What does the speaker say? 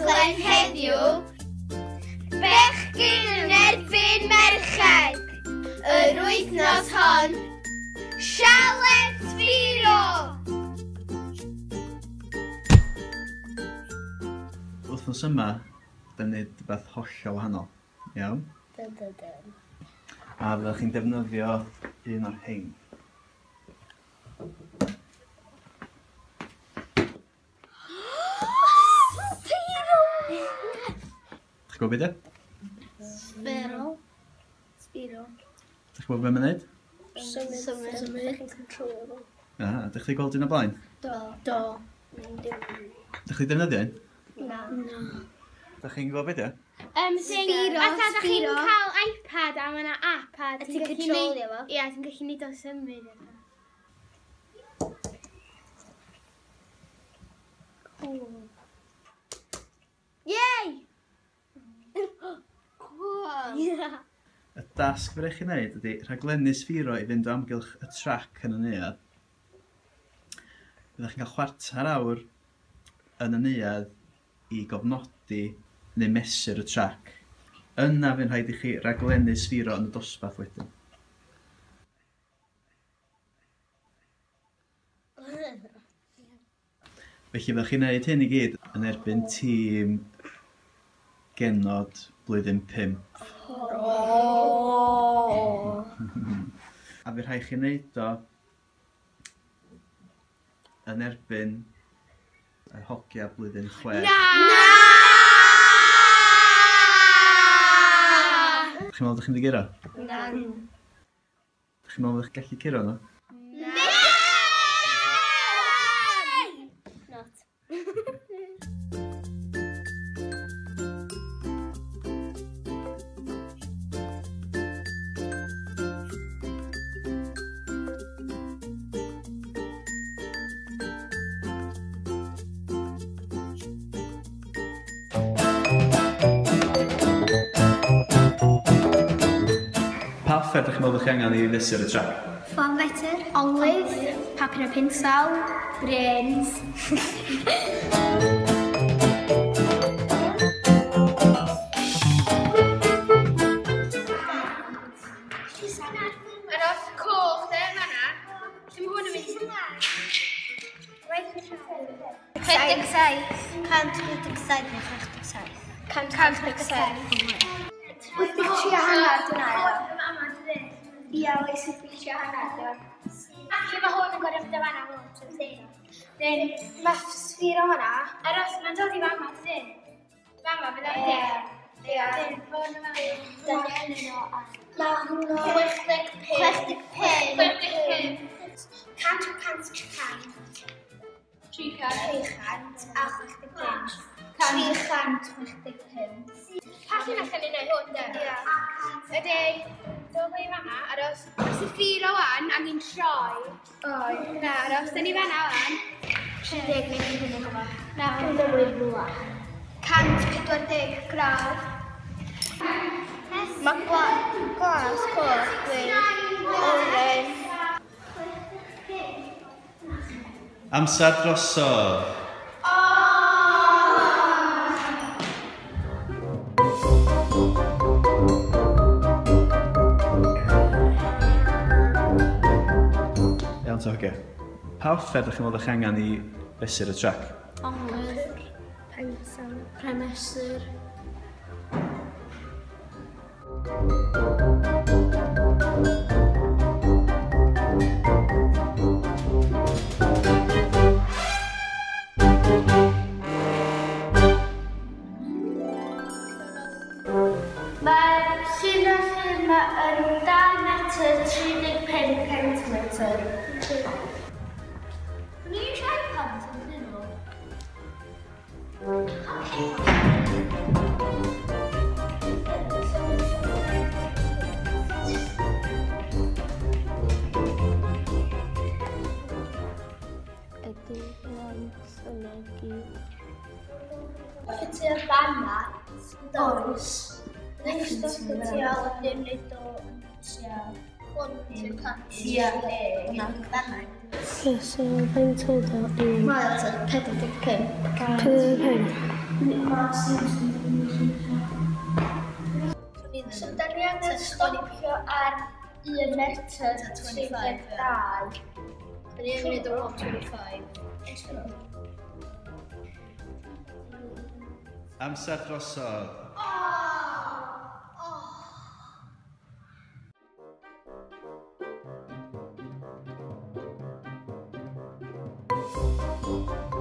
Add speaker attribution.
Speaker 1: rhaglen heddiw, bechgyn yn erbyn merched. Yr wythnos hon, Sialens Sphero!
Speaker 2: Wythnos yma, da ni'n neud rhywbeth hollol wahanol. Iawn?
Speaker 1: Dyn dyn dyn.
Speaker 2: A fyddwch chi'n defnyddio un o'r rhein.
Speaker 1: Sphero!
Speaker 2: Dych chi'n gwybod beth yw?
Speaker 1: Sphero. Sphero.
Speaker 2: Dych chi'n gwybod beth mae'n neud?
Speaker 1: Symud. Symud. Chi'n controlio fo.
Speaker 2: Ah, dych chi'n gweld un o blaen?
Speaker 1: Do. Do.
Speaker 2: Dych chi'n defnyddio un?
Speaker 1: Na. Na.
Speaker 2: Dych chi'n gwybod beth yw?
Speaker 1: Sphero.
Speaker 3: Fatha, da chi'n
Speaker 1: Sphero.
Speaker 3: cael iPad a mae yna app a
Speaker 1: A ti'n
Speaker 3: gallu
Speaker 1: controlio fo?
Speaker 3: Ie, ti'n gallu neud o symud.
Speaker 1: Cool. Yay! Cool. Yeah.
Speaker 2: Y dasg fydd chi'n neud ydy rhaglennu Sphero i fynd o amgylch y trac yn y neuadd. Byddwch chi'n cael chwarter awr yn y neuadd i gofnodi neu mesur y trac. Yna fydd rhaid i chi raglennu Sphero yn y dosbarth wedyn. Felly fyddwch chi'n neud hyn i gyd yn erbyn tîm genod blwyddyn 5. A fydd rhaid chi wneud o yn erbyn y hogia blwyddyn 6.
Speaker 3: Na!
Speaker 2: Chi'n meddwl ydych chi'n mynd i guro?
Speaker 1: Na.
Speaker 2: Chi'n meddwl ydych chi'n gallu curo nhw?
Speaker 1: Na! Not.
Speaker 2: Pa offer ydych chi'n meddwl ydych chi angen i fesur y trac?
Speaker 1: Ffôn metr, olive, papur a pinsel, brains.
Speaker 3: Aros coch de, fan'na. Lle mae hwn yn mynd?
Speaker 1: 67. 187 neu 67. 167. 83 a hanner dwi'n ail. Ia, oes 83 a hanner dwi'n.
Speaker 3: Ac lle mae hwn yn gorfod mynd o fan'na, hwn, sy'n
Speaker 1: Then, mae Sphero hwnna.
Speaker 3: Aros, mae'n dod i fama, dydyn? Fama, fydd o'n mynd.
Speaker 1: Ie.
Speaker 3: Hwn yn fama.
Speaker 1: Mae hwnnw... 65. 65.
Speaker 3: 65.
Speaker 1: 100, 100, 100.
Speaker 3: 300.
Speaker 1: 365. 365.
Speaker 3: Pa llinell yn unig hwn, de?
Speaker 1: Ie.
Speaker 3: Ydyn, dod i fan'na, aros, os y Sphero wan, angen troi. Oi. Na, aros, dyn ni fan'na wan.
Speaker 1: 30 neu ddim yn gwybod.
Speaker 3: Na.
Speaker 1: Dwi'n dweud rhywle. 140 gradd. Mae glas, coch, gwyn, oren.
Speaker 2: Amser drosodd! Iawn ta, hogia. Pa offer ydych chi'n meddwl ydych chi angen i fesur y trac?
Speaker 1: Olive, pensel, premesur.
Speaker 4: Mae'r llinell yma yn 2 metr 35 centimetr.
Speaker 1: Ni'n siarad pant yn dyn nhw.
Speaker 4: Ydy lens yna gyd.
Speaker 1: Ffitio'r fanna, does. Next up ffitio wedyn neud o tua 1, 2, 3,
Speaker 4: Ie, so faint oedd o? Un.
Speaker 1: Mae o 45.
Speaker 4: 45. So, da ni angen stopio ar 1 metr 32.
Speaker 1: Da ni angen neud o 125.
Speaker 2: Amser drosodd. Oh! Oh.